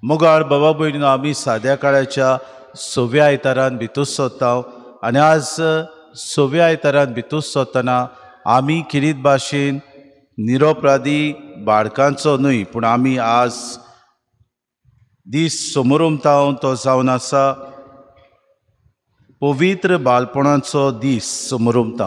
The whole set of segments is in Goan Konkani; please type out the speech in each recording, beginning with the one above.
मोगाळ बाबा भयणीनो, आमी साद्या काळाच्या सव्या आयतारान भितर सोदता आनी आज सव्या आयतारान भितर सोदतना आमी किरीत भाशेन निरोपराधी बाळकांचो न्हय, पूण आमी आज दीस समोरमता तो जावन आसा पवित्र बालपणाचो दीस समोरमता,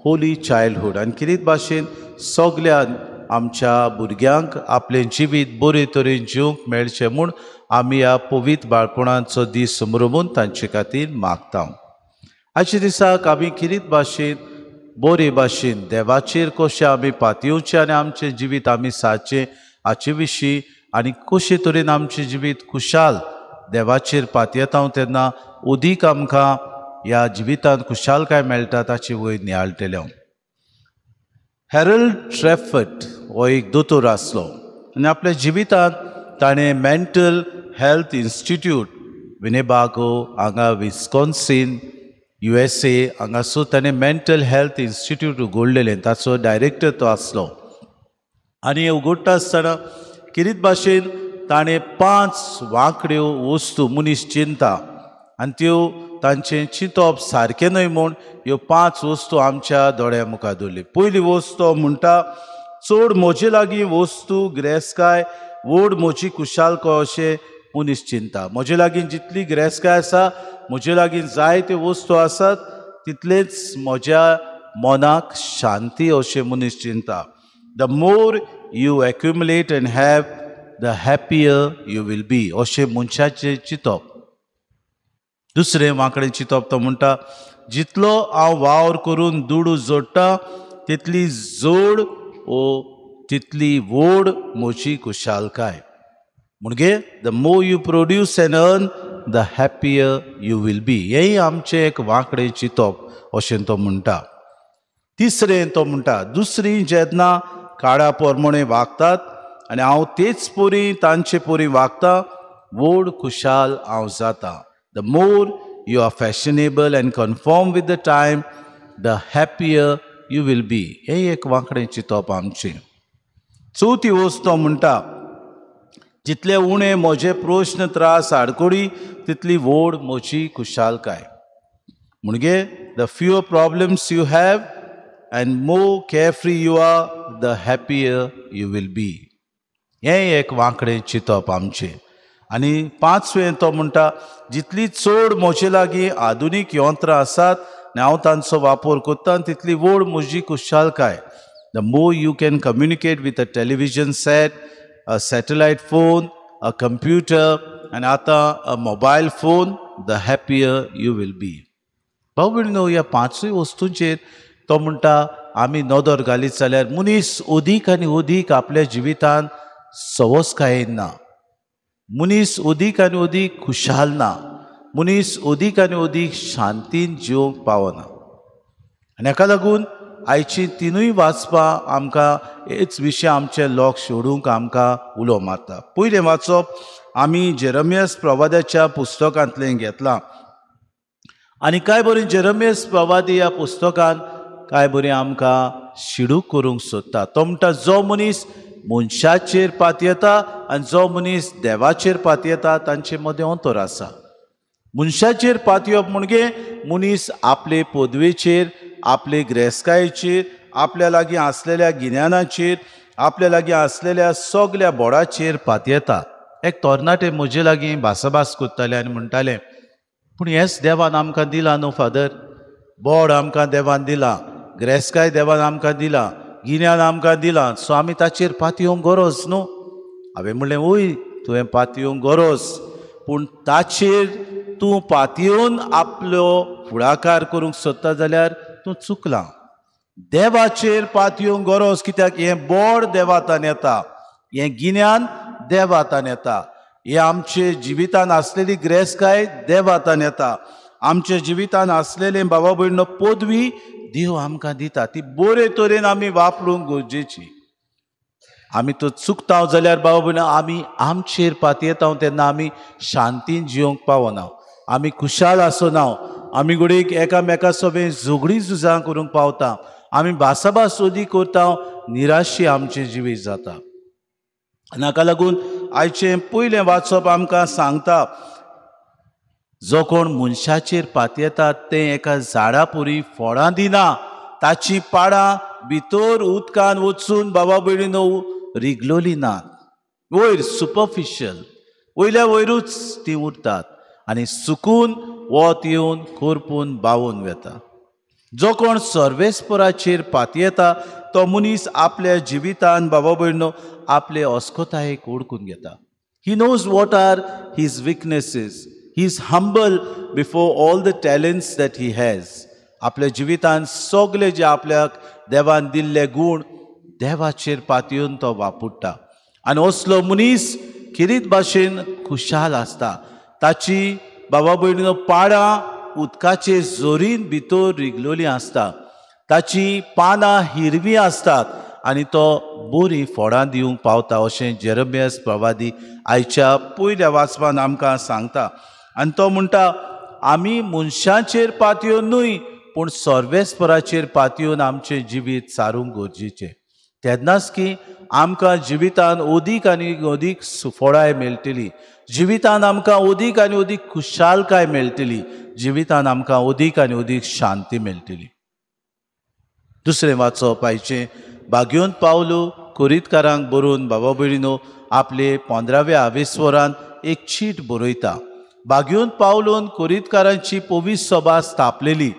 होली चायल्डहूड. आनी किरीत भाशेन सगल्या आमच्या भुरग्यांक आपलें जिवीत बरे तरेन जिवंक मेळचें म्हूण आमी ह्या पवित्र बाळपणाचो दीस समोरमून तांचे खातीर मागता. आयच्या दिसाक आमी किरीत भाशेन बरे भाशेन देवाचेर कशें आमी पातयेवचें आनी आमचें जिवीत आमी सारचें हाचे विशीं आनी कशे तरेन आमचें जिवीत खुशाल देवाचेर पातयेता तेन्ना अदीक आमकां ह्या जिवितांत खुशालकाय मेळटा ताची वयर नियाळटले. हॅरल्ड ट्रेफर्ट हो एक दोतोर आसलो आनी आपल्या जिवितांत ताणें मेंटल हेल्थ इन्स्टिट्यूट विनेबागो हांगा विस्कॉन्सिन USA हांगासर ताणें मेंटल हेल्थ इन्स्टिट्यूट उगडलेलें, ताचो डायरेक्टर तो आसलो. आनी उगडटा आसतना किरीत भाशेन ताणें 5 वांकड्यो वस्तू मनीस चिंता आनी त्यो तांचें चिंतप सारकें न्हय म्हूण ह्यो 5 वस्तू आमच्या दोळ्या मुखार दवरल्यो. पयली वस्तू म्हणटा, चड म्हजे लागीं वस्तू गिरेस्तकाय व्हड म्हजी खुशालकाय अशें मनीस चिंता. म्हजे लागीं जितली गिरेस्तकाय आसा, म्हजे लागीं जायत्यो वस्तू आसात, तितलेंच म्हज्या मनाक शांती अशें मनीस चिंता. The more you accumulate and have the happier you will be अशें मनशाचें चिंतप. दुसरें वांकडें चिंतप तो म्हणटा, जितलो हांव वावर करून दुडू जोडटा तितली जोड ओ तितली व्हड म्हजी खुशालकाय. म्हणजे the more you produce and earn the happier you will be, हेंय आमचें एक वांकडें चिंतप अशें तो म्हणटा. तिसरें तो म्हणटा, दुसरी जेन्ना काळा प्रमाणे वागतात आनी हांव तेच परी तांचे परी वागता, व्हड खुशाल हांव जाता. The more you are fashionable and conform with the time, the happier you will be, हें एक वांकडें चिंतप आमचें. चवथी वस्त म्हणटा, जितले उणें म्हजे प्रश्न त्रास आडकोडी तितली व्हड म्हजी खुशालकाय. म्हणजे the fewer problems you have and more carefree you are, the happier you will be, हें एक वांकडें चिंतप आमचें. आनी पांचवें तो म्हणटा, जितली चड म्हजे लागीं आधुनीक यंत्रां आसात आनी हांव तांचो वापर करता तितली व्हड म्हजी खुशालकाय. The more you can communicate with a television set, a satellite phone, a computer आनी आतां a mobile phone, the happier you will be. भाव भयणीनो, ह्या पांचूय वस्तूंचेर तो म्हणटा आमी नदर घालीत जाल्यार मनीस अदीक आनी अदीक आपल्या जिवितांत सवसकायेन ना, मनीस अदीक आनी अदीक खुशाल ना, मनीस अदीक आनी अदीक शांतीन जिवंक पावना. आनी हाका लागून आयची तिनूय वाचपां आमकां हेच विशय आमचे लोक सोडूंक आमकां उलो मारता. पयलें वाचप आमी जेरमियस प्रवाद्याच्या पुस्तकांतलें घेतलां आनी कांय बरें जेरमियस प्रवादी ह्या पुस्तकांत कांय बरें आमकां शिडूक करूंक सोदता. तो म्हणटा, जो मनीस मनशाचेर पातयेता आनी जो मनीस देवाचेर पातयेता तांचे मदें अंतर आसा. मनशाचेर पातयेवप म्हणजे मनीस आपले पदवेचेर, आपले गिरेस्तकायेचेर, आपल्या लागीं आसलेल्या गिन्यानाचेर, आपल्या लागीं आसलेल्या सगल्या बोडाचेर पातयेता. एक तरणाटे म्हजे लागीं भासाभास करताले आनी म्हणटाले, पूण हेंच देवान आमकां दिलां न्हू फादर, बोड आमकां देवान दिलां, गिरेस्तकाय देवान आमकां दिलां, गिन्यान आमकां दिलां, सो आमी ताचेर पातयेवंक गरज न्हू. हांवें म्हणलें, वय तुवें पातयेवंक गरज, पूण ताचेर तूं पातयेवन आपलो फुडाकार करूंक सोदता जाल्यार तूं चुकलां. देवाचेर पातयेवंक गरज, कित्याक हें बोड देवातान येता, हें गिन्यान देवातान येता, हें आमचे जिवितान आसलेली गिरेस्तकाय देवातान येता, आमच्या जिवितान आसलेलें बाबा भयणो पदवी देव आमकां दिता, ती बरे तरेन आमी वापरूंक गरजेची. आमी तो चुकता जाल्यार बाबा भयणो आमी आमचेर पातयेता तेन्ना आमी शांतीन जिवंक पावना, आमी खुशाल आसना, आमी घडयेक एकामेका सोबें झगडीं झुजां करूंक पावता, आमी भासाभास अदीक करता, निराशी आमचें जिवीत जाता. आनी हाका लागून आयचें पयलें वाचप आमकां सांगता, जो कोण मनशाचेर पातयेतात तें एका झाडा पुरी फळां दिना, ताची पाडां भितर उदकान वचून बाबा भयणीनो रिगलोली नात, वयर सुपरफिशियल वयल्या वयरूच ती उरतात आनी सुकून वत येवन करपून बावून वेता. जो कोण सर्वेस्पराचेर पातयेता तो मनीस आपल्या जिवितान बाबा भयणो आपले अस्कोतायेक ओळखून घेता. He knows what are his weaknesses. He is humble before all the talents that he has. आपल्या जिवितान सगळे जे आपल्याक देवान दिल्ले गूण देवाचेर पातयेवन तो वापुडटा आनी असलो मनीस खेरीत भाशेन खुशाल आसता. ताची बाबा भयणीनो पाडां उदकाचे जोरीन भितर रिगलोली आसता, ताची पानां हिरवी आसतात आनी तो बरी फळां दिवंक पावता अशें जेरमियास प्रवादी आयच्या पयल्या वाचपान आमकां सांगता. आनी तो म्हणटा, आमी मनशांचेर पातयेवन न्हय पूण सर्वेस्पराचेर पातयेवन आमचें जिवीत सारूंक गरजेचें, तेन्नाच की आमकां जिवितान अदीक आनी अदीक सुफळाय मेळटली, जिवितान आमकां अदीक आनी अदीक खुशालकाय मेळटली, जिवितान आमकां अदीक आनी अदीक शांती मेळटली. दुसरें वाचप आयचें भाग्योन पावलो कोरीतकारांक बरोवन बाबा भयणीनो आपले 15व्या आवेस्वरान एक चीट बरयता. भाग्योन पावलोन कोरीतकारांची पवित्र सभा स्थापलेली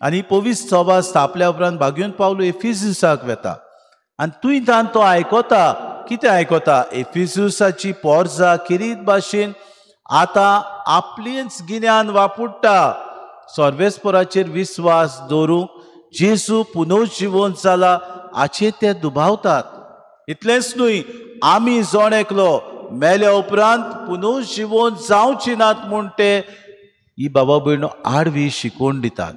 आनी पवित्र सभा स्थापल्या उपरांत भाग्योन पावलो एफिजुसाक वेता आनी थंयच्यान तो आयकता. कितें आयकता? एफिजुसाची पोरजा खेरीत भाशेन आतां आपलेंच गिन्यान वापुडटा, सर्वेस्पराचेर विस्वास दवरूंक जेजू पुनर्जिवन जाला हाचेर ते दुबावतात. इतलेंच न्हय, आमी जण एकलो मेल्या उपरांत पुनर्जिवन जावची नात म्हूण ते ही बाबा भयणो आडवी शिकोवन दितात.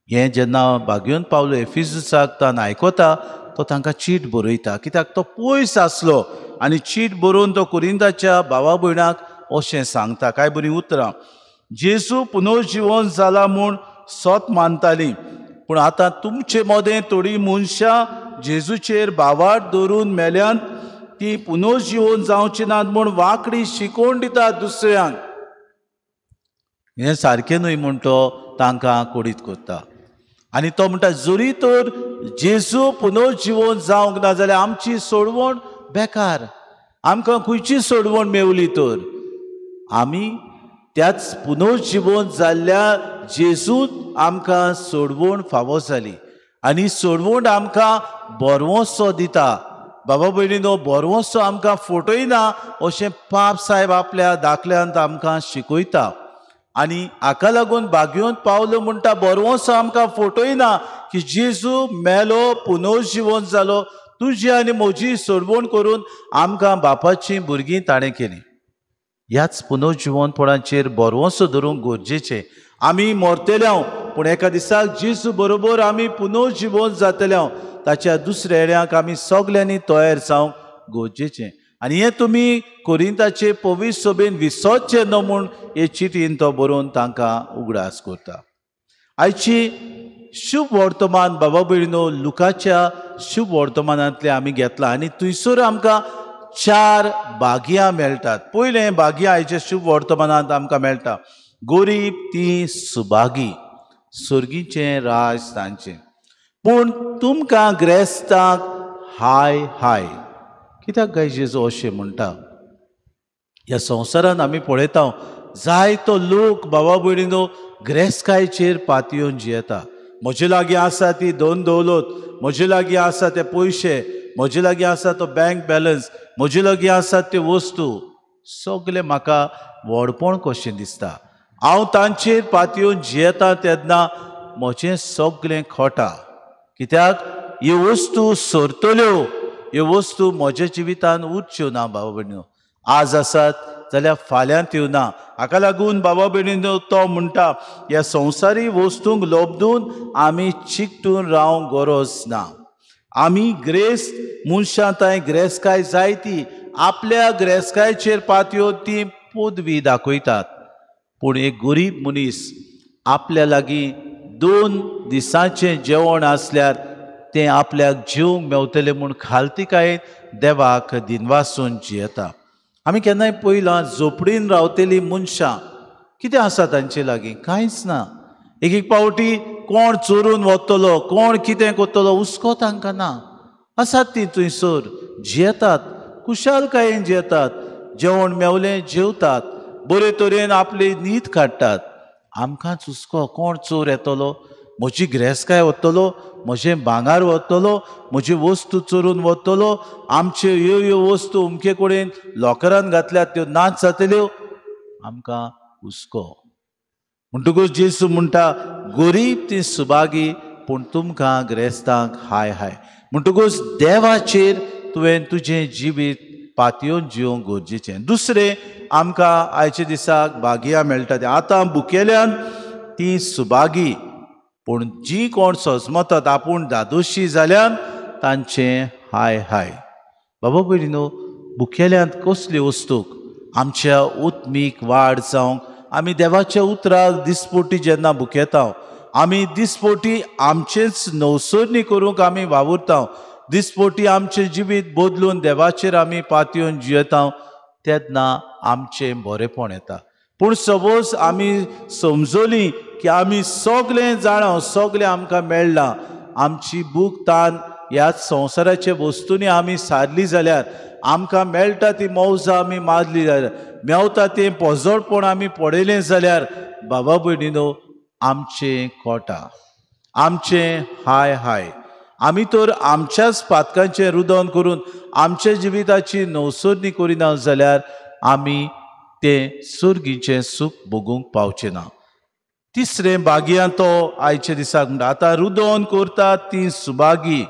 हें जेन्ना भाग्योन पावलो एफिजुसाक तान आयकता तो तांकां चीट बरयता, कित्याक तो पयस आसलो आनी चीट बरोवन तो कोरिंदाच्या भावा भयणाक अशें सांगता. कांय बरीं उतरां, जेजू पुनर्जिवन जाला म्हूण सत मानताली, पूण आतां तुमचे मदें थोडीं मनशां जेजूचेर भावार्थ दवरून मेल्यांत, ती पुनर्जिवन जावची नात म्हूण वांकडी शिकोवन दितात दुसऱ्यांक. हें सारकें न्हय म्हूण तो तांकां कोडीत करता आनी तो म्हणटा, जरी तर जेजू पुनर्जिवन जावंक ना जाल्यार आमची सोडवण बेकार, आमकां खंयची सोडवण मेवली तर आमी त्याच पुनर्जिवन जाल्ल्या जेजून आमकां सोडवण फावो जाली आनी सोडवण आमकां बरवसो दिता. बाबा भयणीनो, बरवसो आमकां फटयना अशें पाप साहेब आपल्या दाखल्यांत आमकां शिकयता आनी हाका लागून भाग्योन पावलो म्हणटा, बरवसो आमकां फटयना की जेजू मेलो पुनर्जिवन जालो, तुजी आनी म्हजी सोडवण करून आमकां बापाचीं भुरगीं ताणें केलीं. ह्याच पुनर्जिवनपणाचेर बरवसो धरूंक गरजेचें. आमी मरतले पूण एका दिसाक जेजू बरोबर आमी पुनर्जिवन जातले, ताच्या दुसऱ्या येण्याक आमी सगल्यांनी तयार जावंक गरजेचें. आनी हें तुमी कोरिंताचे पवित्र सभेन विसरचें न्हय म्हूण हे चिटीन तो बरोवन तांकां उगडास करता. आयची शुभ वर्तमान बाबा भयणीनो लुकाच्या शुभ वर्तमानांतलें आमी घेतलां आनी थंयसर आमकां 4 भाग्यां मेळटात. पयलें भाग्यां आयच्या शुभ वर्तमानांत आमकां मेळटा, गोरीब ती सुभागी, सर्गीचें राज तांचें. पूण तुमकां ग्रेस्तांक हाय हाय. कित्याक काय जेजू अशें म्हणटा? ह्या संवसारांत आमी पळयता जायतो लोक बाबा भयणीनो ग्रेस्कायचेर पातयेवन जियेता. म्हजे लागीं आसा ती दोन दौलत, म्हजे लागीं आसा ते पयशे, म्हजे लागीं आसा तो बँक बॅलन्स, म्हजे लागीं आसा त्यो वस्तू, सगळें म्हाका व्हडपण कशें दिसता. हांव तांचेर पातयेवन जियेता तेन्ना म्हजें सगळें खोटा, कित्याक ह्यो वस्तू सरतल्यो, ह्यो वस्तू म्हज्या जिवितान उरच्यो ना. बाबा भयणीनो, आज आसात जाल्यार फाल्यां त्यो ना. हाका लागून बाबा भयणीनो तो म्हणटा, ह्या संवसारी वस्तूंक लोबदून आमी चिकटून रावंक गरज ना. आमी ग्रेस्त मनशां थंय ग्रेस्तकाय जायती आपल्या ग्रेस्तकायचेर पातयो ती पदवी दाखयतात, पूण एक गरीब मनीस आपल्या लागीं 2 दिसांचें जेवण आसल्यार तें आपल्याक जेवंक मेवतलें म्हूण खालतिकायेन देवाक दिनवासून जियेता. आमी केन्नाय पळयलां झोपडीन रावतली मनशां कितें आसा तांचे लागीं? कांयच ना. एक एक पावटी कोण चोरून वतलो, कोण कितें करतलो हुस्को तांकां ना. आसात ती थंयसर जियेतात, खुशालकायेन जियेतात, जेवण मेवलें जेवतात, बरे तरेन आपली न्हीद काडटात. आमकांच हुस्को, कोण चोर येतलो, म्हजी गिरेस्तकाय वतलो, म्हजें भांगर वतलो, म्हजी वस्तू चोरून वतलो, आमच्यो ह्यो ह्यो वस्तू अमके कडेन लॉकरान घातल्यात त्यो नाच जातल्यो, आमकां हुस्को. म्हणटकूच जेजू म्हणटा गरीब ती सुभागी, पूण तुमकां गिरेस्तांक हाय हाय. म्हणटकूच देवाचेर तुवें तुजें जिवीत पातयेवन जिवंक गरजेचें. दुसरें आमकां आयच्या दिसाक भागया मेळटा तें आतां भुकेल्यान ती सुभागी, पूण जी कोण सजमतात आपूण धादोशी जाल्यान तांचें हाय हाय. बाबा भयणीनो, भुकेल्यांत कसली वस्तूक आमच्या उत्मीक वाड जावंक आमी देवाच्या उतराक दिसपोटी जेन्ना भुकेता, आमी दिसपोटी आमचेच नवसरणी करूंक आमी वावुरता, दिसपोटी आमचें जिवीत बदलून देवाचेर आमी पातयेवन जियेता, तेन्ना आमचें बरेंपण येता. पूण सपोज आमी समजली की आमी सगळें जाणा, सगळें आमकां मेळ्ळां, आमची भूक तान ह्या संवसाराच्या वस्तूंनी आमी सारली जाल्यार, आमकां मेळटा ती मौजां आमी मारली जाल्यार, मेवता तें पोजडपण आमी पळयलें जाल्यार, बाबा भयणीनो आमचें कोटा, आमचें हाय हाय. आमी तर आमच्याच पातकांचें रुदन करून आमच्या जिविताची नवसरणी करिना जाल्यार आमी तें सुर्गीचें सूख भोगूंक पावचें ना. तिसरें भाग्यां तो आयच्या दिसाक म्हणटा आतां रुदन करता ती सुभागी,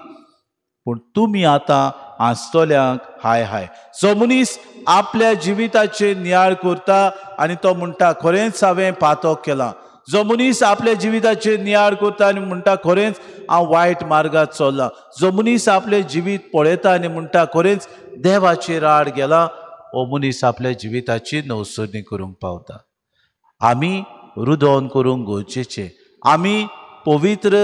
पूण तुमी आतां हांसतल्यांक हाय हाय. जो मनीस आपल्या जिविताचेर नियाळ करता आनी तो म्हणटा खरेंच हांवें पातक केलां, जो मनीस आपल्या जिविताचेर नियाळ करता आनी म्हणटा खरेंच हांव वायट मार्गार चल्लां, जो मनीस आपलें जिवीत पळयता आनी म्हणटा खरेंच देवाचेर आड गेला, हो मनीस आपल्या जिविताची नवसरणी करूंक पावता. आमी रुदन करूंक गरजेचें. आमी पवित्र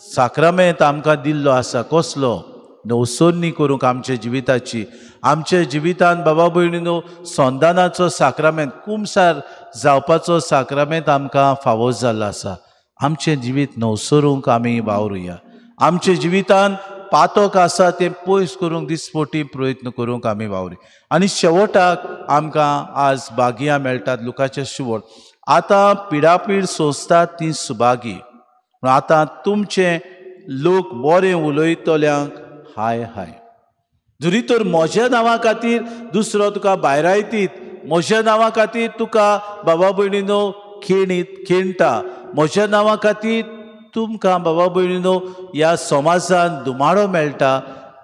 साक्रामेंत आमकां दिल्लो आसा कसलो नवसरणी करूंक आमच्या जिविताची. आमच्या जिवितान बाबा भयणीनो संदानाचो साक्रामेंत, कुमसार जावपाचो साक्रामेंत आमकां फावो जाल्लो आसा. आमचें जिवीत नवसरूंक आमी वावरुया. आमच्या जिवितान पातक आसा तें पयस करूंक दिसपोटी प्रयत्न करूंक आमी वावरुया. आनी शेवटाक आमकां आज भागयां मेळटात लुकाचें सुवर्ण. आतां पिडापीड सोंसतात ती सुभागी, पूण आतां तुमचें लोक बरें उलयतल्यांक हाय हाय. जरी तर म्हज्या नांवा खातीर दुसरो तुका भायरायतीत, म्हज्या नांवा खातीर तुका बाबा भयणीनो खेणीत खेणटा, म्हज्या नांवा खातीर तुमकां बाबा भयणीनो ह्या समाजान दुमाडो मेळटा,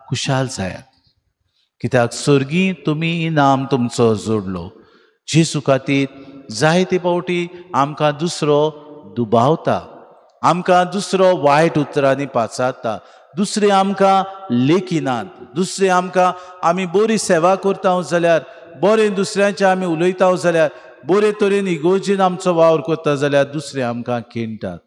खुशाल जायात, कित्याक सर्गी तुमी इनाम तुमचो जोडलो. जेजू खातीर जायते फावटी आमकां दुसरो दुबावता, आमकां दुसरो वायट उतरांनी पाचारता, दुसरे आमकां लेखिनात, दुसरे आमकां आमी बरी सेवा करता जाल्यार, बरें दुसऱ्यांचे आमी उलयता जाल्यार, बरे तरेन इगोर्जीन आमचो वावर करता जाल्यार दुसरे आमकां खेणटात.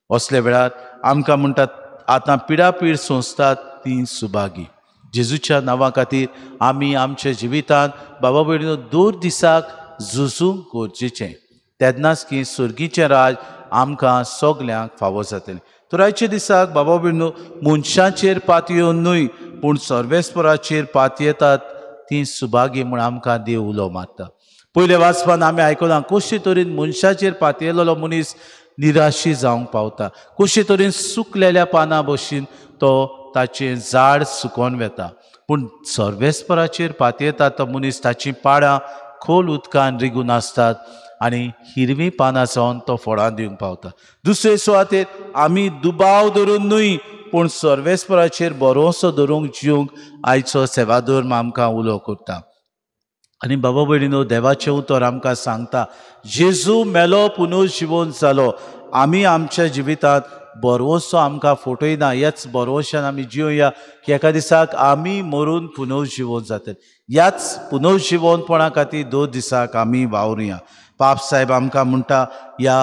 असल्या वेळार आमकां म्हणटात आतां पिडापीड सोंसतात ती सुभागी. जेजूच्या नांवा खातीर आमी आमच्या जिवितांत बाबा भयणीनो दर दिसाक झुजूंक गरजेचें, तेन्नाच की सर्गीचें राज आमकां सगल्यांक फावो जातलें. तर आयच्या दिसाक बाबा भयणीनो मनशाचेर पातयेवन न्हय पूण सर्वेस्पराचेर पातयेतात ती सुभागी म्हूण आमकां देव उलो मारता. पयल्या वाचपान आमी आयकलां कशे तरेन मनशाचेर पातयेलेलो मनीस निराशी जावंक पावता, कशे तरेन सुकलेल्या पानां भशेन तो ताचें झाड सुकोन वेता, पूण सर्वेस्पराचेर पातयेता तो मनीस ताचीं पाडां खोल उदकान रिगून आसतात आनी हिरवीं पानां जावन तो फळां दिवंक पावता. दुसरे सुवातेर आमी दुबाव धरून न्हय पूण सर्वेस्पराचेर भरोसो धरूंक जिवंक आयचो सेवाधर्म आमकां उलो करता. आनी बाबा भयणीनो देवाचें उतर आमकां सांगता जेजू मेलो पुनर्जिवन जालो. आमी आमच्या जिवितांत भरवंसो आमकां फटयना, ह्याच भरवंशान आमी जिवया की एका दिसाक आमी मरून पुनर्जिवन जातले. ह्याच पुनर्जिवनपणा खातीर 2 दिसाक आमी वावरुया. पाप साहेब आमकां म्हणटा ह्या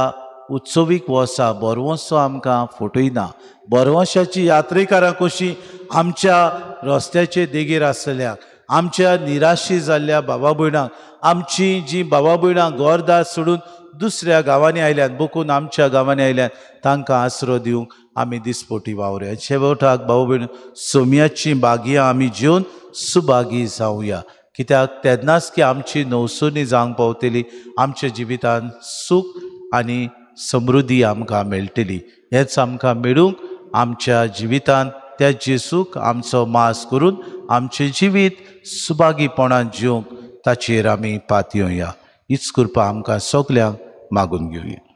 उत्सवीक वर्सा भरवंसो आमकां फटयना. भरवंशाची यात्रेकारां कशी आमच्या रस्त्याचे देगेर आसलेल्यांक, आमच्या निराशी जाल्ल्या बाबा भयणांक, आमची जी बाबा भयणां घरदार सोडून दुसऱ्या गांवांनी आयल्यात, बोकून आमच्या गांवांनी आयल्यात, तांकां आसरो दिवंक आमी दिसपोटी वावरुया. शेवटाक भाव भयण सोम्याची बागयां आमी जेवन सुभागी जावया, कित्याक तेन्नाच की आमची नवसुनी जावंक पावतली, आमच्या जिवितान सूख आनी समृद्धी आमकां मेळटली. हेंच आमकां मेळूंक आमच्या जिवितान त्या जेसूक आमचो मास करून आमचें जिवीत सुभागीपणान जिवंक ताचेर आमी पातयेवया. हीच कृपा आमकां सगल्यांक मागून घेवया.